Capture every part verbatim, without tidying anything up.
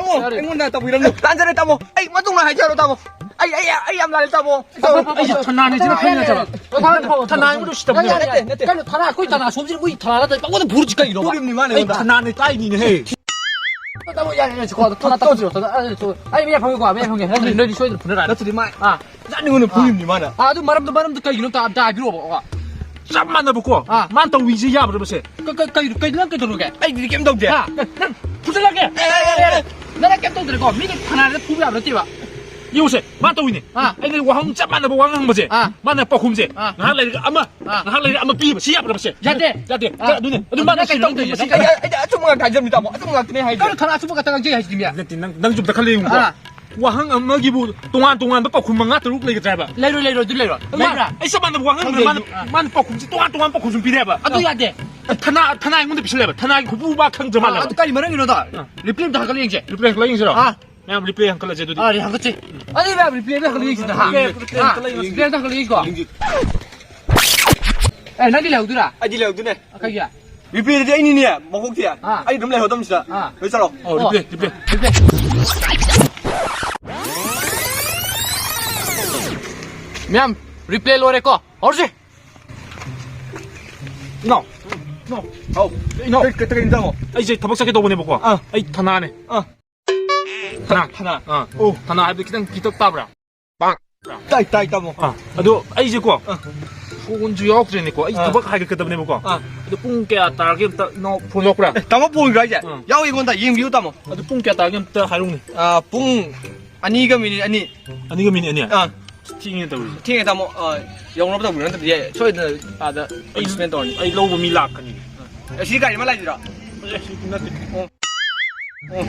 ꯇꯥꯃꯣ, ꯌꯥꯔꯦ꯫ ꯑꯩꯉꯣꯟꯗ ꯇꯧꯕꯤꯔꯝꯅꯨ꯫ ꯇꯥꯟꯖꯔꯦ, ꯇꯥꯃꯣ꯫ ꯑꯩ ꯃꯇꯨꯡꯗ ꯍꯥꯏꯖꯔꯣ, ꯇꯥꯃꯣ꯫ ꯑꯩ, ꯑꯩ, ꯑꯩ ꯌꯥꯝ ꯂꯥꯜꯂꯦ, ꯇꯥꯃꯣ꯫ ꯑꯩꯁꯨ ꯊꯅꯥꯅꯤ, ꯁꯤꯅ ꯈꯪꯉꯦ, ꯇꯥꯃꯣ꯫ ꯊꯅꯥ ꯑꯩꯉꯣꯟꯗ ꯎꯁꯤꯠꯇꯕꯅꯦ꯫ ꯅꯠꯇꯦ, ꯅꯠꯇꯦ꯫ ꯀꯩꯅꯣ, ꯊꯅꯥ, ꯑꯩꯈꯣꯏ ꯊꯅꯥ ꯁꯣꯝꯁꯤꯗ ꯃꯣꯏ ꯊꯅꯥ ꯅꯠꯇꯦ, ꯄꯪꯉꯣꯟꯗ ꯐꯨꯔꯁꯤ ꯀꯩꯒꯤꯅꯣꯕ? ꯄꯨꯔꯤꯕꯅꯤ ꯃꯥꯅ ꯑꯩ ꯑꯩꯉꯣꯟꯗ꯫ ꯊꯅꯥꯅꯤ ꯇꯥꯏꯅꯤꯅꯦꯍꯦ꯫ ꯇꯥꯃꯣ, ꯌꯥꯔꯦ, ꯌꯥꯔꯦ, ꯁꯤꯀꯣ, ꯊꯅꯥ ꯇꯧꯁꯤꯔꯣ, ꯊꯅꯥ, ꯑꯩ, ꯑꯩ ꯃꯌꯥ ꯐꯪꯉꯦꯀꯣ, ꯃꯌꯥ ꯐꯪꯉꯦ꯫ ꯅꯣꯏꯗꯤ, ꯅꯣꯏꯗꯤ ꯁꯣꯏꯗꯅ ꯐꯨꯅꯔꯛꯑꯅꯤ꯫ ꯅꯠꯇ꯭ꯔꯗꯤ ꯃꯥ ꯑꯥ꯫ ꯅꯪ ꯑꯩꯉꯣꯟꯗ ꯐꯨꯔꯤꯕꯅꯤ ꯃꯥꯅ꯫ ꯑꯥ, ꯑꯗꯨ ꯃꯔꯝꯗꯣ, ꯃꯔꯝꯗꯣ ꯀꯩꯒꯤꯅꯣ ꯑꯝꯇ, ꯑꯝꯇ ꯍꯥꯏꯕꯤꯔꯛꯑꯣꯕ, ꯑꯣ꯫ ꯆꯞ ꯃꯥꯟꯅꯕꯀꯣ꯫ ꯑꯥ꯫ ꯃꯥꯅ ꯇꯧꯔꯤꯁꯦ ꯌꯥꯕ꯭ꯔꯕꯁꯦ? ꯀ-, ꯀ-, ꯀꯩ, ꯀꯩ, ꯅꯪ ꯀꯩꯗꯧꯔꯒꯦ? ꯑꯩꯗꯤ ꯀꯩꯝ ꯇꯧꯗꯦ꯫ ꯍꯥ? ꯅꯪ, ꯅꯪ ꯐꯨꯖꯜꯂꯛꯀꯦ꯫ ꯑꯦ, ꯑꯦ, ꯑꯦ, ꯑꯦ꯫ ꯅꯪ ꯀꯩꯝ ꯇꯧꯗ꯭ꯔꯦꯀꯣ? ꯃꯤꯅ ꯊꯅꯥꯗ ꯐꯨꯕ ꯌꯥꯕ ꯅꯠꯇꯦꯕ꯫ ꯌꯦꯡꯉꯨꯁꯦ, ꯃꯥ ꯇꯧꯋꯤꯅꯦ꯫ ꯑꯥ꯫ ꯑꯩꯅ ꯋꯥꯍꯪ ꯆꯞ ꯃꯥꯟꯅꯕ ꯋꯥꯍꯪ ꯍꯪꯕꯁꯦ, ꯑꯥ꯫ ꯃꯥꯅ ꯄꯥꯎꯈꯨꯝꯁꯦ, ꯑꯥ꯫ ꯉꯥꯏꯍꯥꯛ ꯂꯩꯔꯒ ꯑꯃ, ꯑꯥ꯫ ꯉꯥꯏꯍꯥꯛ ꯂꯩꯔꯒ ꯑꯃ ꯄꯤꯕ꯫ ꯁꯤ ꯌꯥꯕ꯭ꯔꯕꯁꯦ? ꯌꯥꯗꯦ꯫ ꯌꯥꯗꯦ꯫ ꯑꯥ꯫ ꯑꯗꯨꯅꯦ꯫ ꯑꯗꯨ ꯑꯗꯨ ꯃꯥꯅ ꯅꯪ ꯁꯤ ꯀꯩꯅꯣ ꯇꯧꯗꯣꯏꯁꯦ? ꯇꯧꯗꯣꯏꯁꯦ? ꯑꯩ, ꯑꯩ, ꯑꯩ ꯑꯆꯨꯝꯕ ꯉꯥꯛꯇ ꯍꯥꯏꯖꯕꯅꯤ, ꯇꯥꯃꯣ꯫ ꯑꯆꯨꯝꯕ ꯉꯥꯛꯇꯅꯦ ꯍꯥꯏꯁꯦ꯫ ꯀꯩꯅꯣ ꯊꯅꯥ ꯑꯆꯨꯝꯕ ꯉꯥꯛꯇ ꯉꯥꯡꯖꯩ ꯍꯥꯏꯁꯤꯗꯤ, ꯃꯤ? ꯅꯠꯇꯦ, ꯅꯪ, ꯅꯪ ꯆꯨꯝꯇ ꯈꯜꯂ ꯌꯦꯡꯉꯨꯀꯣ꯫ ꯑꯥ꯫ ꯋꯥꯍꯪ ꯑꯃꯒꯤꯕꯨ ꯇꯣꯉꯥꯟ ꯇꯣꯉꯥꯟꯕ ꯄꯥꯎꯈꯨꯝ ꯃꯉꯥ ꯇꯔꯨꯛ ꯂꯩꯒꯗ꯭ꯔꯥ ꯍꯥꯏꯕ? ꯂꯩꯔꯣꯏ, ꯂꯩꯔꯣꯏ, ꯑꯗꯨ ꯂꯩꯔꯣꯏ꯫ ꯃꯥ, ꯂꯩꯕ꯭ꯔꯥ? ꯑꯩ ꯆꯞ ꯃꯥꯟꯅꯕ ꯋꯥꯍꯪ ꯍꯪꯕꯗ ꯈꯪꯗꯦ, ꯃꯥꯅ, ꯑꯩ, ꯑꯥ꯫ ꯃꯥꯅ ꯄꯥꯎꯈꯨꯝꯁꯦ ꯇꯣꯉꯥꯟ ꯇꯣꯉꯥꯟꯕ ꯄꯥꯎꯈꯨꯝ ꯁꯨꯝ ꯄꯤꯔꯦꯕ꯫ ꯑꯗꯨ ꯌꯥꯗꯦ꯫ ꯊꯅꯥ, ꯊꯅꯥ ꯑꯩꯉꯣꯟꯗ ꯄꯤꯁꯜꯂꯦꯕ꯫ ꯊꯅꯥꯒꯤ ꯈꯨꯕꯨ ꯃꯥ ꯈꯪꯗ꯭ꯔ ꯑꯥ, ꯃꯥꯜꯂꯦꯕ꯫ ꯑꯗꯨ ꯀꯔꯤ ꯃꯔꯝꯒꯤꯅꯣꯗꯣ? ꯑꯥ꯫ Replay ꯑꯝꯇ ꯍꯥꯞꯀꯠꯂ ꯌꯦꯡꯁꯦ꯫ Replay ꯍꯥꯞꯀꯠꯂ ꯌꯦꯡꯁꯤꯔꯣ? ꯑꯥ꯫ ꯃꯌꯥꯝ replay ꯍꯥꯞꯀꯠꯂꯁꯦ ꯑꯗꯨꯗꯤ꯫ ꯑꯥ, ꯍꯥꯞꯀꯠꯁꯦ꯫ ꯑꯗꯨꯗꯤ ꯃꯌꯥꯝ replay ꯑꯝꯇ ꯍꯥꯞꯀꯠꯂ ꯌꯦꯡꯁꯤꯗ, ꯍꯥ? Replay, replay ꯑꯥ, ꯑꯝꯇ ꯂꯩ replay ꯑꯝꯇ ꯍꯥꯞꯀꯠꯂ ꯌꯦꯡꯁꯤꯀꯣ꯫ ꯑꯦ, ꯅꯪꯗꯤ ꯂꯩꯍꯧꯗꯣꯏꯔꯥ? ꯑꯩꯗꯤ ꯂꯩꯍꯧꯗꯣꯏꯅꯦ꯫ ꯀꯩꯒꯤ? ꯔꯤꯄ꯭ꯂꯦꯗꯗꯤ ꯑꯩꯅꯤꯅꯦ ꯃꯀꯣꯛꯇꯤ꯫ ꯑꯥ꯫ ꯑꯩ ꯑꯗꯨꯝ ꯂꯩꯍꯧꯗꯕꯅꯤ ꯁꯤꯗ꯫ ꯑꯥ꯫ ꯂꯣꯏ ꯆꯠꯂꯣ꯫ ꯑꯣ, ꯔꯤꯄ꯭ꯂꯦ, ꯔꯤꯄ꯭ꯂꯦ, ꯔꯤꯄ꯭ꯂꯦ꯫ ꯃꯌꯥꯝ, ꯔꯤꯄ꯭ꯂꯦ ꯂꯣꯏꯔꯦꯀꯣ? ꯍꯧꯔꯁꯤ꯫ ꯏꯅꯥꯎ, ꯏꯅꯥꯎ꯫ ꯍꯥꯎ꯫ ꯏꯅꯥꯎ꯫ ꯀꯩ, ꯀꯩ, ꯀꯩ ꯏꯟꯖꯥꯡꯅꯣ? ꯑꯩꯁꯦ ꯊꯕꯛ ꯆꯠꯀꯦ ꯇꯧꯕꯅꯦꯕꯀꯣ꯫ ꯑꯥ꯫ ꯑꯩ ꯊꯅꯥꯅꯦ꯫ ꯑꯥ꯫ ꯊꯅꯥ꯫ ꯊꯅꯥ꯫ ꯑꯥ꯫ ꯑꯣ꯫ ꯊꯅꯥ ꯍꯥꯏꯕꯗꯤ ꯈꯤꯇꯪ ꯈꯤꯇꯪ ꯇꯥꯕ꯭ꯔꯥ? ꯇꯥꯏ, ꯇꯥꯏ, ꯇꯥꯃꯣ꯫ ꯑꯥ꯫ ꯑꯗꯣ ꯑꯩꯁꯦꯀꯣ, ꯑꯥ꯫ ꯐꯣꯟꯁꯨ ꯌꯥꯎꯔꯛꯇ꯭ꯔꯦꯅꯦꯀꯣ꯫ ꯑꯩ ꯑꯥ꯫ ꯊꯕꯛ ꯍꯥꯏꯒꯠꯀꯗꯕꯅꯦꯕꯀꯣ꯫ ꯑꯥ꯫ ꯑꯗꯣ ꯄꯨꯡ ꯀꯌꯥ ꯇꯥꯔꯒꯦ ꯑꯝꯇ, ꯏꯅꯥꯎ, ꯐꯣꯟ ꯌꯥꯎꯔꯛꯄ꯭ꯔꯥ? ꯑꯦ, ꯇꯥꯃꯣ ꯐꯣꯟ ꯌꯥꯎꯔꯛꯏꯁꯦ? ꯑꯥ꯫ ꯌꯥꯎꯏ ꯑꯩꯉꯣꯟꯗ, ꯌꯦꯡꯕꯤꯌꯨ ꯇꯥꯃꯣ꯫ ꯑꯗꯣ ꯄꯨꯡ ꯀꯌꯥ ꯇꯥꯔꯒꯦ ꯑꯝꯇ ꯍꯥꯏꯔꯛꯎꯅꯦ꯫ ꯑꯥ, ꯄꯨꯡ ꯑꯅꯤꯒ ꯃꯤꯅꯤꯠ ꯑꯅꯤ꯫ ꯑꯅꯤꯒ ꯃꯤꯅꯤꯠ ꯑꯅꯤ? ꯑꯥ꯫ ꯊꯦꯡꯉꯦ ꯇꯧꯔꯤꯁꯦ꯫ ꯊꯦꯡꯉꯦ ꯇꯥꯃꯣ꯫ ꯑꯥ, ꯌꯧꯅꯕ ꯇꯧꯕꯤꯔꯣ, ꯅꯠꯇ꯭ꯔꯗꯤ ꯁꯣꯏꯗꯅ ꯑꯥꯗ ꯑꯩ, ꯑꯦꯛꯁꯤꯗꯦꯟ ꯇꯧꯔꯅꯤ꯫ ꯑꯩ ꯂꯧꯕ ꯃꯤ ꯂꯥꯛꯀꯅꯤ꯫ ꯑꯦ, ꯁꯤ ꯒꯥꯔꯤ ꯑꯃ ꯂꯥꯛꯏꯁꯤꯔꯣ? ꯑꯦ, ꯁꯤ ꯅꯠꯇꯦ꯫ ꯑꯣ꯫ ꯑꯣ꯫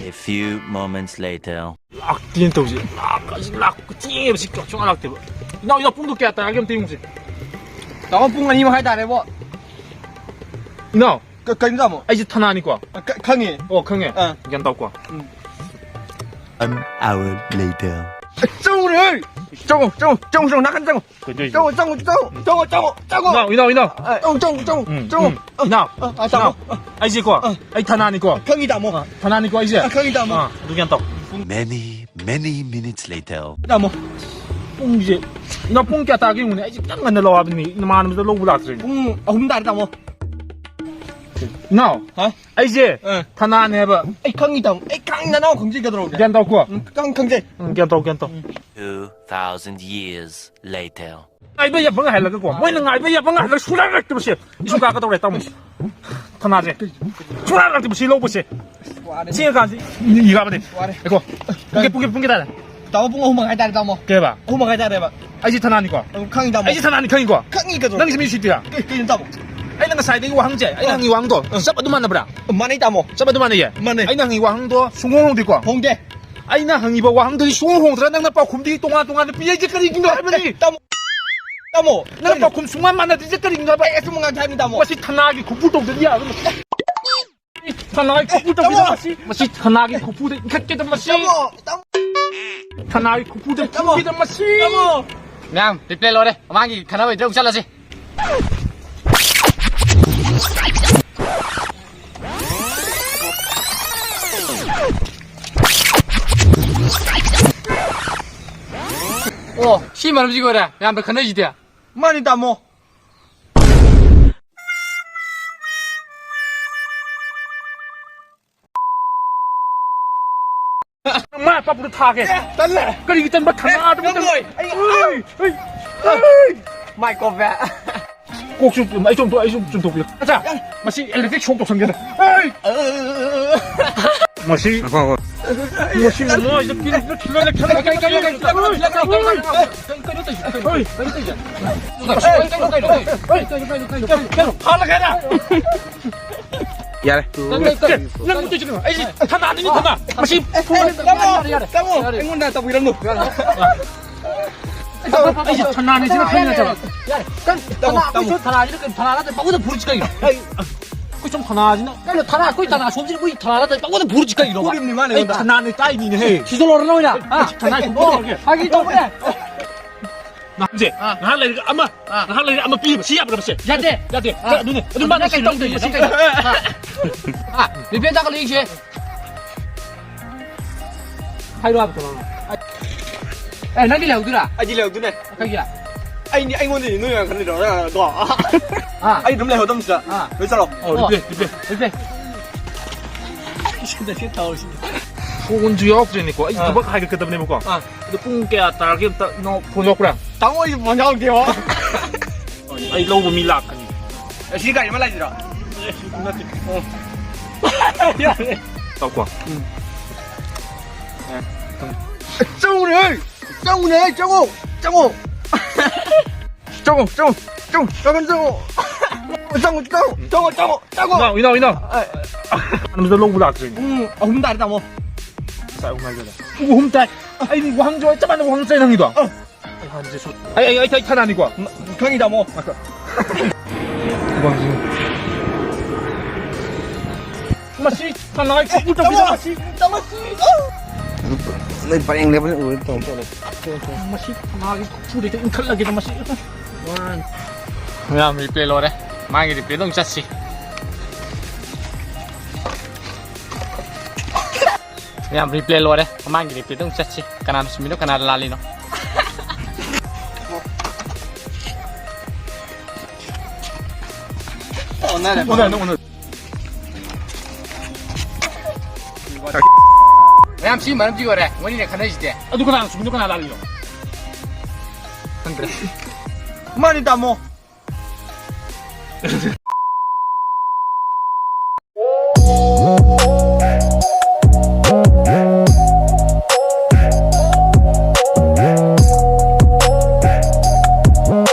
A few moments later. ꯂꯥꯛꯇꯦꯅ ꯇꯧꯁꯦ꯫ ꯂꯥꯛ-, ꯂꯥꯛ-, ꯊꯦꯡꯉꯦꯕ ꯁꯤ ꯁꯨꯡꯂꯥꯛ ꯂꯥꯛꯇꯦꯕ꯫ ꯏꯅꯥꯎ, ꯏꯅꯥꯎ, ꯄꯨꯡꯗꯣ ꯀꯌꯥ ꯇꯥꯔꯒꯦ ꯑꯝꯇ ꯌꯦꯡꯉꯨꯁꯦ꯫ ꯇꯥꯃꯣ, ꯄꯨꯡ ꯑꯅꯤ ꯃꯈꯥꯏ ꯇꯥꯔꯦꯕꯣ꯫ ꯏꯅꯥꯎ꯫ ꯀ-, ꯀꯩꯅꯣ ꯇꯥꯃꯣ? ꯑꯩꯁꯦ ꯊꯅꯥꯅꯤꯀꯣ꯫ ꯑ, ꯈ-, ꯈꯪꯉꯦ꯫ ꯑꯣ, ꯈꯪꯉꯦ꯫ ꯑꯥ꯫ ꯒ꯭ꯌꯥꯟ ꯇꯥꯎꯀꯣ꯫ ꯎꯝ꯫ An hour later. ꯆꯪꯉꯨꯅꯦ, ꯍꯩ! ꯆꯪꯉꯣ, ꯆꯪꯉꯣ, ꯆꯪꯉꯣ, ꯆꯪꯉꯣ, ꯅꯥꯀꯟ ꯆꯪꯉꯣ꯫ ꯀꯩꯗꯧꯔꯤꯁꯦ? ꯆꯪꯉꯣ, ꯆꯪꯉꯣ, ꯆꯪꯉꯣ, ꯆꯪꯉꯣ, ꯆꯪꯉꯣ, ꯆꯪꯉꯣ꯫ ꯏꯅꯥꯎ, ꯏꯅꯥꯎ, ꯏꯅꯥꯎ꯫ ꯑ, ꯆꯪꯉꯣ, ꯆꯪꯉꯣ, ꯎꯝ, ꯆꯪꯉꯣ꯫ ꯎꯝ꯫ ꯑ, ꯏꯅꯥꯎ, ꯑ, ꯑ, ꯇꯥꯃꯣ꯫ ꯏꯅꯥꯎ, ꯑ꯫ ꯑꯩꯁꯦꯀꯣ, ꯑ꯫ ꯑꯩ ꯊꯅꯥꯅꯤꯀꯣ꯫ ꯈꯪꯉꯤ, ꯇꯥꯃꯣ꯫ ꯑ, ꯊꯅꯥꯅꯤꯀꯣ ꯑꯩꯁꯦ꯫ ꯑ, ꯈꯪꯉꯤ, ꯇꯥꯃꯣ꯫ ꯑ, ꯑꯗꯨ ꯒ꯭ꯌꯥꯟ ꯇꯥꯎ꯫ Many, many minutes later. ꯇꯥꯃꯣ꯫ ꯄꯨꯡꯁꯦ, ꯏꯅꯥꯎ, ꯄꯨꯡ ꯀꯌꯥ ꯇꯥꯒꯦ ꯌꯦꯡꯉꯨꯅꯦ꯫ ꯑꯩꯁꯦ ꯈꯤꯇꯪ ꯉꯟꯅ ꯂꯥꯛꯑꯣ ꯍꯥꯏꯕꯅꯤ, ꯅꯃꯥꯟꯅꯕꯗ ꯂꯧꯕ ꯂꯥꯛꯇ꯭ꯔꯤꯅꯦ꯫ ꯄꯨꯡ ꯑꯍꯨꯝ ꯇꯥꯔꯦ, ꯇꯥꯃꯣ꯫ ꯏꯅꯥꯎ, ꯍꯥ? ꯑꯩꯁꯦ ꯑ꯫ ꯊꯅꯥꯅꯦ ꯍꯥꯏꯕ꯫ ꯑꯩ ꯈꯪꯉꯤ, ꯇꯥꯃꯣ꯫ ꯑꯩ ꯈꯪꯉꯤ, ꯅꯅꯥꯎ ꯈꯪꯖꯩ ꯀꯩꯗꯧꯔꯒꯦ? ꯒ꯭ꯌꯥꯟ ꯇꯥꯎꯀꯣ꯫ ꯎꯝ, ꯈꯪ-, ꯈꯪꯖꯩ꯫ ꯎꯝ, ꯒ꯭ꯌꯥꯟ ꯇꯥꯎ, ꯒ꯭ꯌꯥꯟ ꯇꯥꯎ꯫ ꯎꯝ꯫ Two thousand years later. ꯉꯥꯏꯕ ꯌꯥꯕ ꯉꯥꯏꯍꯜꯂꯒꯀꯣ꯫ ꯃꯣꯏꯅ ꯉꯥꯏꯕ ꯌꯥꯕ ꯉꯥꯏꯍꯜꯂꯒ ꯁꯨꯡꯂꯥꯛ ꯂꯥꯛꯇꯕꯁꯦ꯫ ꯏꯁꯨ ꯀꯥꯀꯗꯧꯔꯦ, ꯇꯥꯃꯣ꯫ ꯊꯅꯥꯁꯦ꯫ ꯁꯨꯡꯂꯥꯛ ꯂꯥꯛꯇꯦ ꯃꯁꯤ ꯂꯧꯕꯁꯦ꯫ ꯋꯥꯔꯦ꯫ ꯁꯤ ꯀꯥꯟꯁꯤ ꯏꯔꯥꯕꯅꯦ꯫ ꯋꯥꯔꯦ꯫ ꯑꯩꯀꯣ꯫ ꯄꯨꯡ ꯀꯌꯥ, ꯄꯨꯡ ꯀꯌꯥ, ꯄꯨꯡ ꯀꯌꯥ ꯇꯥꯔꯦ? ꯇꯥꯃꯣ, ꯄꯨꯡ ꯑꯍꯨꯝ ꯃꯈꯥꯏ ꯇꯥꯔꯦ, ꯇꯥꯃꯣ꯫ ꯀꯩ ꯍꯥꯏꯕ? ꯑꯍꯨꯝ ꯃꯈꯥꯏ ꯇꯥꯔꯦꯕ꯫ ꯑꯩꯁꯦ ꯊꯅꯥꯅꯤꯀꯣ꯫ ꯑꯪ, ꯈꯪꯉꯤ, ꯇꯥꯃꯣ꯫ ꯑꯩꯁꯦ ꯊꯅꯥꯅꯤ ꯈꯪꯉꯤꯀꯣ꯫ ꯈꯪꯉꯤ ꯀꯩꯗꯧꯔꯒꯦ? ꯅꯪꯁꯦ ꯃꯤ ꯎꯁꯤꯠꯇ꯭ꯔꯤꯔꯥ? ꯀꯩ, ꯀꯩꯅꯣ, ꯇꯥꯃꯣ? ꯑꯩꯅ ꯉꯁꯥꯏꯗꯒꯤ ꯋꯥꯍꯪꯁꯦ, ꯑꯩꯅ ꯑꯪ꯫ ꯍꯪꯉꯤ ꯋꯥꯍꯪꯗꯣ ꯑꯪ꯫ ꯆꯞ ꯑꯗꯨꯝ ꯃꯥꯟꯅꯕ꯭ꯔꯥ? ꯃꯥꯟꯅꯩ, ꯇꯥꯃꯣ꯫ ꯆꯞ ꯑꯗꯨꯝ ꯃꯥꯟꯅꯩꯌꯦ? ꯃꯥꯟꯅꯩ꯫ ꯑꯩꯅ ꯍꯪꯉꯤ ꯋꯥꯍꯪꯗꯣ ꯁꯨꯡꯍꯣꯡ ꯍꯣꯡꯗꯦꯀꯣ? ꯍꯣꯡꯗꯦ꯫ ꯑꯩꯅ ꯍꯪꯉꯤꯕ ꯋꯥꯍꯪꯗꯨꯗꯤ ꯁꯨꯡꯍꯣꯡ ꯍꯣꯡꯗ꯭ꯔꯥ? ꯅꯪꯅ ꯄꯥꯎꯈꯨꯝꯗꯤ ꯇꯣꯉꯥꯟ ꯇꯣꯉꯥꯟꯅ ꯄꯤꯔꯛꯏꯁꯦ ꯀꯔꯤꯒꯤꯅꯣ ꯍꯥꯏꯕꯅꯤ? ꯇꯥꯃꯣ, ꯇꯥꯃꯣ, ꯅꯪ ꯅꯪ ꯄꯥꯎꯈꯨꯝ ꯁꯨꯡꯃꯥꯟ ꯃꯥꯟꯅꯗ꯭ꯔꯤꯁꯦ ꯀꯔꯤꯒꯤꯅꯣ ꯍꯥꯏꯕ? ꯑꯩ ꯑꯆꯨꯝꯕ ꯉꯥꯛꯇ ꯍꯥꯏꯕꯅꯤ, ꯇꯥꯃꯣ꯫ ꯃꯁꯤ ꯊꯅꯥꯒꯤ ꯈꯨꯐꯨ ꯇꯧꯗ꯭ꯔꯗꯤ ꯌꯥꯔꯣꯏ꯫ ꯊꯅꯥꯒꯤ ꯈꯨꯐꯨ ꯇꯧꯕꯤꯗ ꯇꯥꯃꯣ꯫ ꯃꯁꯤ, ꯃꯁꯤ ꯊꯅꯥꯒꯤ ꯈꯨꯐꯨꯗ ꯏꯟꯈꯠꯀꯦꯗ ꯃꯁꯤ꯫ ꯇꯥꯃꯣ, ꯇꯥꯃꯣ꯫ ꯊꯅꯥꯒꯤ ꯈꯨꯐꯨꯗ ꯇꯥꯃꯣ꯫ ꯐꯨꯒꯦꯗ ꯃꯁꯤ꯫ ꯇꯥꯃꯣ꯫ ꯃꯌꯥꯝ, ꯔꯤꯄ꯭ꯂꯦ ꯂꯣꯏꯔꯦ꯫ ꯃꯃꯥꯡꯒꯤ ꯈꯟꯅꯕꯩꯗꯨꯗ ꯑꯃꯨꯛ ꯆꯠꯂꯁꯤ꯫ ꯑꯣ, ꯁꯤ ꯃꯔꯝꯁꯤꯒꯤ ꯑꯣꯏꯔꯦ ꯃꯌꯥꯝꯅ ꯈꯟꯅꯩꯁꯤꯗꯤ꯫ ꯃꯥꯅꯤ, ꯇꯥꯃꯣ꯫ ꯃꯥ ꯄꯥꯄꯨꯗ ꯊꯥꯒꯦ꯫ ꯇꯜꯂꯦ꯫ ꯀꯔꯤꯒꯤ ꯇꯟꯕ? ꯊꯅꯥ ꯑꯗꯨꯝ ꯇꯜꯂꯦ꯫ ꯉꯝꯃꯣꯏ꯫ ꯑꯩ, ꯑꯩ, ꯑꯩ, ꯑꯩ꯫ ꯃꯥꯏ ꯀꯣꯞꯄꯦ꯫ ꯀꯣꯛꯁꯨ ꯑꯩ ꯆꯣꯡꯊꯣꯛ-, ꯑꯩ ꯁꯨꯝ ꯆꯣꯡꯊꯣꯛꯄꯤꯔꯣ꯫ ꯑꯆꯥ, ꯃꯁꯤ electric shock ꯇꯧꯁꯟꯒꯦꯗ꯫ ꯑꯩ! ꯃꯁꯤ, ꯉꯥꯏꯈꯣ, ꯉꯥꯏꯈꯣ꯫ ꯃꯁꯤ ꯃꯣꯏꯗ ꯀꯤꯂꯣ ꯊꯤꯜꯂꯒ ꯊꯤꯜꯂꯒ ꯀꯩ, ꯀꯩ, ꯀꯩ, ꯀꯩ, ꯀꯩ, ꯀꯩ, ꯀꯩꯅꯣ ꯇꯧꯏꯁꯤ, ꯀꯩꯅꯣ, ꯀꯩꯅꯣ ꯇꯧꯏꯁꯦ꯫ ꯀꯩꯅꯣ, ꯀꯩꯅꯣ, ꯀꯩꯅꯣ, ꯀꯩꯅꯣ, ꯀꯩꯅꯣ, ꯀꯩꯅꯣ, ꯀꯩꯅꯣ, ꯀꯩꯅꯣ, ꯀꯩꯅꯣ, ꯀꯩꯅꯣ, ꯀꯩꯅꯣ, ꯐꯥꯜꯂꯒꯦ ꯍꯥꯏꯔ? ꯌꯥꯔꯦ꯫ ꯅꯪ, ꯅꯪ, ꯅꯪ ꯃꯨꯠꯇꯣꯏꯁꯤ ꯀꯩꯅꯣ? ꯑꯩꯁꯤ ꯊꯅꯥꯗꯅꯤ, ꯊꯅꯥ꯫ ꯃꯁꯤ ꯇꯥꯃꯣ, ꯌꯥꯔꯦ, ꯌꯥꯔꯦ, ꯇꯥꯃꯣ, ꯌꯥꯔꯦ꯫ ꯑꯩꯉꯣꯟꯗ ꯇꯧꯕꯤꯔꯝꯃꯨ꯫ ꯑꯩꯁꯤ ꯊꯅꯥꯅꯤ ꯁꯤꯅ ꯈꯪꯉꯤ ꯅꯠꯇ꯭ꯔꯣ? ꯌꯥꯔꯦ꯫ ꯇꯥꯃꯣ, ꯊꯅꯥ, ꯇꯥꯃꯣ꯫ ꯑꯩꯈꯣꯏꯁꯨ ꯊꯅꯥꯁꯤꯅ ꯀꯩꯅꯣ? ꯊꯅꯥ ꯅꯠꯇꯦ, ꯄꯪꯐꯨꯗ ꯐꯨꯔꯤꯁꯤ ꯀꯩꯒꯤꯅꯣ? ꯑꯩ, ꯑꯩꯈꯣꯏ ꯁꯣꯝ ꯊꯅꯥꯁꯤꯅ ꯀꯩꯅꯣ? ꯊꯅꯥ, ꯑꯩꯈꯣꯏ ꯊꯅꯥ ꯁꯣꯝꯁꯤꯅ ꯑꯩꯈꯣꯏ ꯊꯅꯥ ꯅꯠꯇꯦ, ꯄꯪꯐꯨꯗ ꯐꯨꯔꯤꯁꯤ ꯀꯩꯒꯤꯅꯣꯕ? ꯐꯨꯔꯤꯕꯅꯤ ꯃꯥꯅ ꯑꯩ ꯑꯩꯉꯣꯟꯗ꯫ ꯊꯅꯥꯅꯤ ꯇꯥꯏꯅꯤꯅꯦꯍꯦ꯫ ꯁꯤꯗ ꯂꯣꯏꯔ ꯅꯣꯏꯅ, ꯍꯥ? ꯊꯅꯥ ꯐꯨꯔꯤꯁꯤ꯫ ꯐꯥꯒꯤ ꯇꯧꯕꯅꯦ꯫ ꯅꯍꯥꯟꯁꯦ, ꯑꯥ꯫ ꯉꯥꯏꯍꯥꯛ ꯂꯩꯔꯒ ꯑꯃ, ꯑꯥ꯫ ꯉꯥꯏꯍꯥꯛ ꯂꯩꯔꯒ ꯑꯃ ꯄꯤꯕ꯫ ꯁꯤ ꯌꯥꯕ꯭ꯔꯥ ꯃꯁꯦ? ꯌꯥꯗꯦ꯫ ꯌꯥꯗꯦ꯫ ꯑꯥ꯫ ꯑꯗꯨꯅꯦ꯫ ꯑꯗꯨ ꯃꯥꯅ ꯑꯗꯨꯅ ꯀꯩꯅꯣ ꯁꯤꯟꯗꯣꯛꯄꯤꯕ꯫ ꯇꯧꯗꯣꯏꯁꯦ? ꯁꯤ ꯀꯩꯅꯣ? ꯑꯥ꯫ ꯑꯥ꯫ ꯔꯤꯄꯦꯌꯔ ꯇꯥꯈꯠꯂꯛꯏꯁꯦ꯫ ꯍꯥꯏꯔꯣ ꯍꯥꯏꯕ ꯊꯕꯛ ꯑꯃ꯫ ꯑꯦ, ꯅꯪꯗꯤ ꯂꯩꯍꯧꯗꯣꯏꯔꯥ? ꯑꯩꯗꯤ ꯂꯩꯍꯧꯗꯣꯏꯅꯦ꯫ ꯀꯩꯒꯤ? ꯑꯩꯗꯤ, ꯑꯩꯉꯣꯟꯗꯗꯤ ꯅꯣꯏ ꯉꯥꯡ ꯈꯟꯗ꯭ꯔꯣ? ꯑꯥ꯫ ꯑꯩ ꯑꯗꯨꯝ ꯂꯩꯍꯧꯗꯕꯁꯤꯗ꯫ ꯑꯥ꯫ ꯂꯣꯏ ꯆꯠꯂꯣ꯫ ꯑꯣ, ꯑꯣ꯫ ꯔꯤꯄꯦꯌꯔ, ꯔꯤꯄꯦꯌꯔ꯫ ꯁꯤꯗ ꯁꯤ ꯇꯧꯔꯤꯁꯤꯗꯤ꯫ ꯐꯣꯟꯁꯨ ꯌꯥꯎꯔꯛꯇ꯭ꯔꯦꯅꯦꯀꯣ꯫ ꯑꯩ ꯑꯥ꯫ ꯊꯕꯛ ꯍꯥꯏꯒꯠꯀꯗꯕꯅꯦꯕꯀꯣ꯫ ꯑꯥ꯫ ꯑꯗꯣ ꯄꯨꯡ ꯀꯌꯥ ꯇꯥꯔꯒꯦ ꯑꯝꯇ ꯏꯅꯥꯎ ꯐꯣꯟ ꯌꯥꯎꯔꯛꯄ꯭ꯔꯥ? ꯇꯥꯃꯣ, ꯑꯩꯁꯨ ꯐꯣꯟ ꯌꯥꯎꯗꯦꯕꯣ꯫ ꯑꯩ ꯂꯧꯕ ꯃꯤ ꯂꯥꯛꯀꯅꯤ꯫ ꯑꯁꯤ ꯒꯥꯔꯤ ꯑꯃ ꯂꯥꯛꯏꯁꯤꯔꯣ? ꯅꯠꯇꯦ꯫ ꯑꯣ꯫ ꯌꯥꯔꯦ꯫ ꯇꯧꯀꯣ꯫ ꯎꯝ꯫ ꯑꯦ, ꯇꯧ꯫ ꯆꯪꯉꯨꯅꯦ! ꯆꯪꯉꯨꯅꯦ! ꯆꯪꯉꯣ! ꯆꯪꯉꯣ! ꯆꯪꯉꯣ, ꯆꯪꯉꯣ, ꯆꯪꯉꯣ, ꯆꯪꯉꯣ, ꯆꯪꯉꯣ꯫ ꯆꯪꯉꯣ, ꯆꯪꯉꯣ, ꯆꯪꯉꯣ, ꯆꯪꯉꯣ, ꯆꯪꯉꯣ꯫ ꯏꯅꯥꯎ, ꯏꯅꯥꯎ, ꯏꯅꯥꯎ꯫ ꯑ꯫ ꯑꯍꯥꯟꯕꯗ ꯂꯧꯕ ꯂꯥꯛꯇ꯭ꯔꯤꯅꯦ꯫ ꯄꯨꯡ ꯑꯍꯨꯝ ꯇꯥꯔꯦ, ꯇꯥꯃꯣ꯫ ꯉꯁꯥꯏ ꯑꯍꯨꯝ ꯍꯥꯏꯒꯗ꯫ ꯄꯨꯡ ꯑꯍꯨꯝ ꯇꯥꯏ꯫ ꯑꯩꯗꯤ ꯋꯥꯍꯪꯁꯦ ꯆꯞ ꯃꯥꯟꯅꯕ ꯋꯥꯍꯪ ꯆꯠꯂꯦ ꯅꯪꯒꯤꯗꯣ꯫ ꯑ꯫ ꯑꯩ ꯍꯥꯟꯅꯁꯦ ꯁꯨ-, ꯑꯩ, ꯑꯩ, ꯑꯩ, ꯑꯩ ꯊꯥꯅꯅꯤꯀꯣ꯫ ꯈꯪꯉꯤ, ꯇꯥꯃꯣ꯫ ꯋꯥꯍꯪꯁꯤ꯫ ꯃꯁꯤ ꯊꯅꯥꯏ ꯀꯣꯛꯄꯨ ꯇꯧꯕꯤꯗ ꯃꯁꯤ꯫ ꯅꯣꯏ ꯄꯔꯦꯡ ꯂꯦꯞꯄ ꯎꯔꯦ, ꯇꯧ, ꯇꯧ꯫ ꯃꯁꯤ ꯊꯅꯥꯒꯤ ꯀꯣꯛꯄꯨꯗꯩꯗ ꯏꯟꯈꯠꯂꯒꯦꯗ ꯃꯁꯤ꯫ ꯃꯌꯥꯝ ꯔꯤꯄ꯭ꯂꯦ ꯂꯣꯏꯔꯦ꯫ ꯃꯥꯒꯤ ꯔꯤꯄ꯭ꯂꯦꯗꯣ ꯑꯃꯨꯛ ꯆꯠꯁꯤ꯫ ꯃꯌꯥꯝ ꯔꯤꯄ꯭ꯂꯦ ꯂꯣꯏꯔꯦ꯫ ꯃꯃꯥꯡꯒꯤ ꯔꯤꯄ꯭ꯂꯦꯗꯣ ꯑꯃꯨꯛ ꯆꯠꯁꯤ꯫ ꯀꯅꯥꯅ ꯆꯨꯝꯃꯤꯅꯣ, ꯀꯅꯥꯅ ꯂꯥꯜꯂꯤꯅꯣ? ꯑꯣꯟꯅꯔꯦ꯫ ꯑꯣꯟꯅꯔꯦ, ꯑꯣꯟꯅꯔꯦ꯫ ꯃꯌꯥꯝ ꯁꯤ ꯃꯔꯝꯁꯤ ꯑꯣꯏꯔꯦ ꯃꯣꯏꯅꯤꯅ ꯈꯟꯅꯩꯁꯤꯗꯤ꯫ ꯑꯗꯨ ꯀꯅꯥꯅ ꯆꯨꯝꯃꯤꯅꯣ, ꯀꯅꯥ ꯂꯥꯜꯂꯤꯅꯣ? ꯈꯪꯗ꯭ꯔꯦ꯫ ꯃꯥꯅꯤ ꯇꯥꯃꯣ꯫